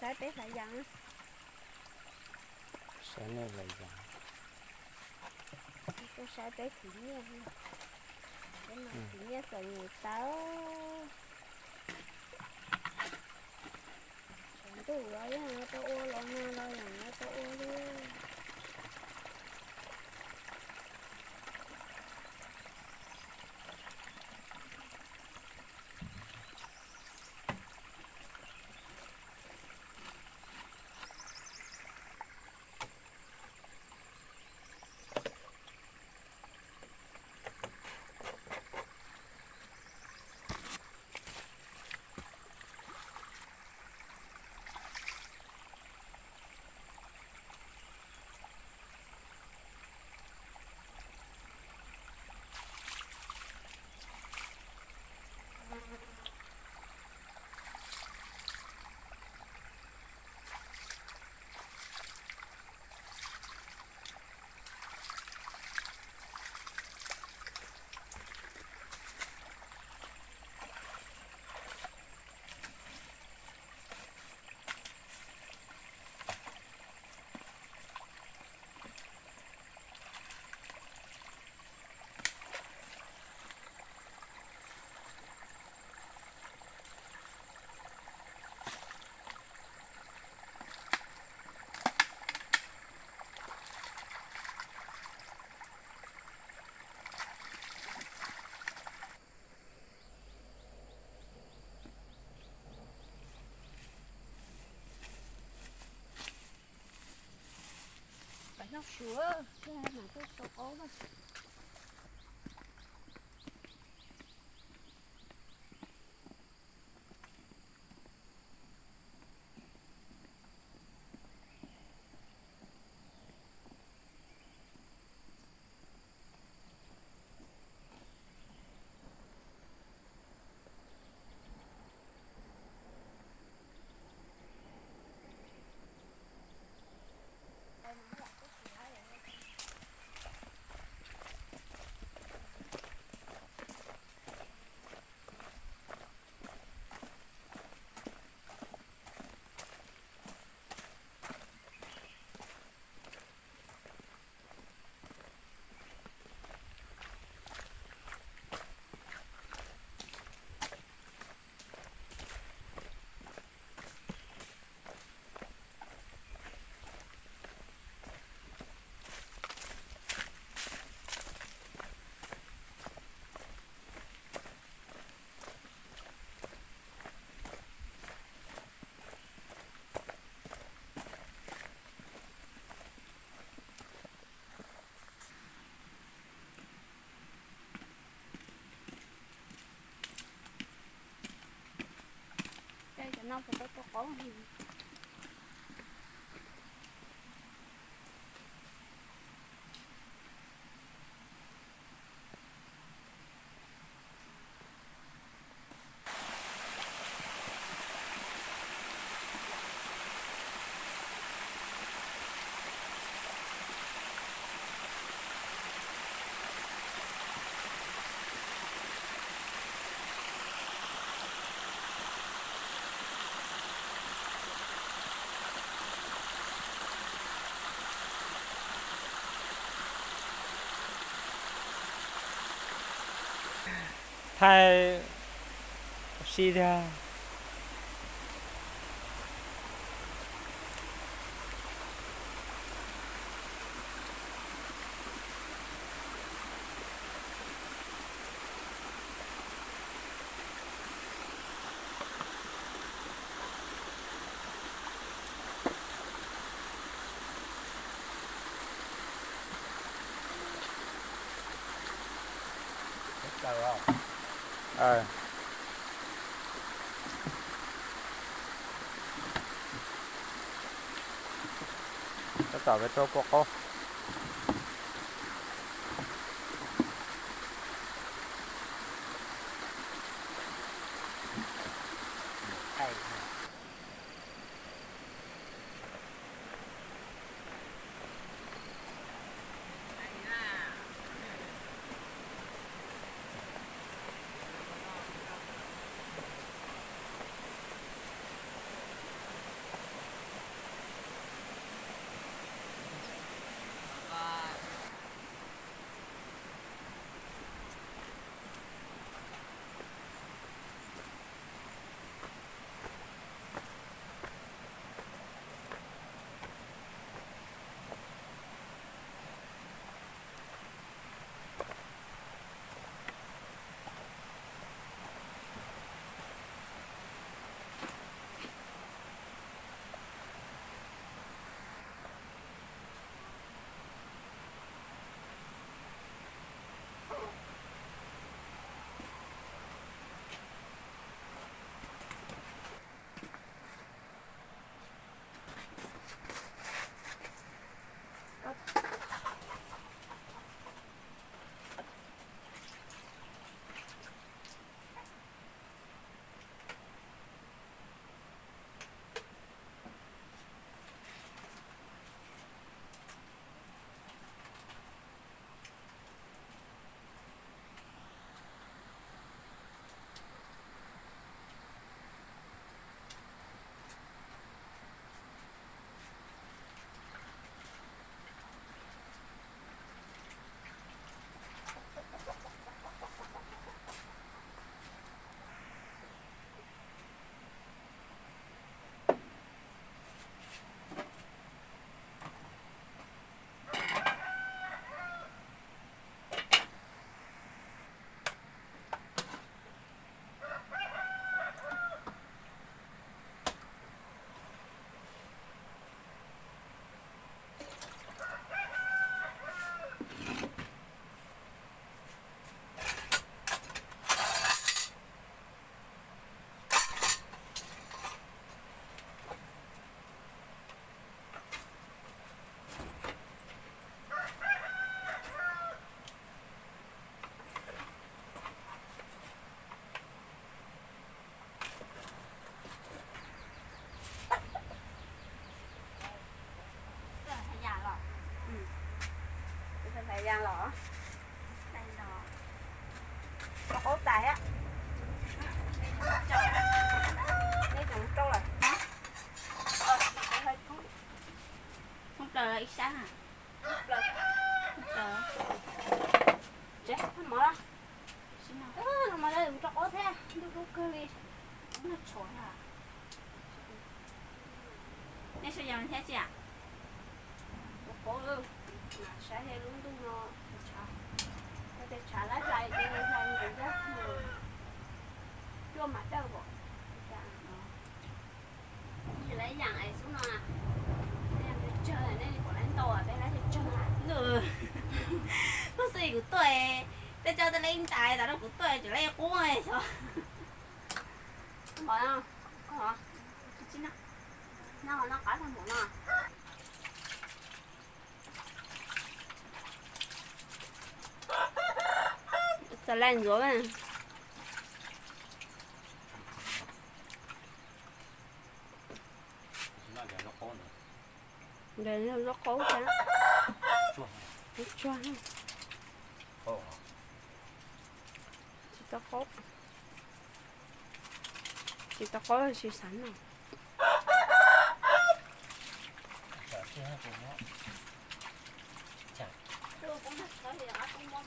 ໃຊ້ໄປຫຼາຍຢ່າງ ໃຊ້ແມ່ນຫຼາຍຢ່າງ ກໍໃຊ້ໄປຂີ້ເຫຍື້ອ ເປັນໜອງ ອືມ ຂີ້ເຫຍື້ອສ່ວນໃຫຍ່ເຕົາ ສອງຕູ້ລະຢ່າງລະຕະໂອ ລອງໜ້າລະຢ່າງລະຕະໂອເລີຍ. ໄປນອກຊົວ ເພື່ອໃຫ້ໝາຕົກຕົກອອກມາ. ໃກ້ຈະນອນ ເພິ່ນກໍຕົກກ້ອງ.ເອີ ເຂົາເຈົ້າໄປຕົກພວກເຂົາ. Lỏ. Đây lỏ. Có ốp tài á. Đây cũng trâu rồi. Ờ, hơi phóng. Phóng trâu là ít sáng hả? Phóng trâu. Phóng trâu. Chết, thằng máu đó. Xin lỗi. Ơ, thằng máu đây cũng trâu ốp thế. Đu đu cơ đi. Nó trốn hả? ແມ່ຊ່ວຍຢາມແທ້ຊິອະ ໂອ້ໂຫ ໜ້າໃຊ້ແທ້ລຸງຕຸງເນາະ ແຕ່ຊາຫຼາຍໃຈເດີ ໃສ່ເດີ ຈົວມາເຕີບໍ່ ຈາເນາະ ຫຼາຍຢ່າງໄອ້ຊຸເນາະ ແມ່ນເຈີແນ່ ບໍ່ໄດ້ຕໍ່ ແມ່ນເຈີ ເອີ ບໍ່ຊິກູຕົວ ແຕ່ເຈົ້າຕະເລັງໃຈ ຕາດອກກູຕົວ ຈະໄລ່ກູໄອ້ຊອ Mỏi à? Có hả? Chín à? Nó là nó cá thằng mỏ nè. Xà lan rửa mà. Nó là nó có nữa. Rồi nó có khổ hả? Chua. Nó chua hả? Khổ hả? Chỉ có khổ. Chỉ có khổ là chỉ sẵn rồi. Chả chưa hả, chả. Chả. Tôi cũng là có gì đó, không có.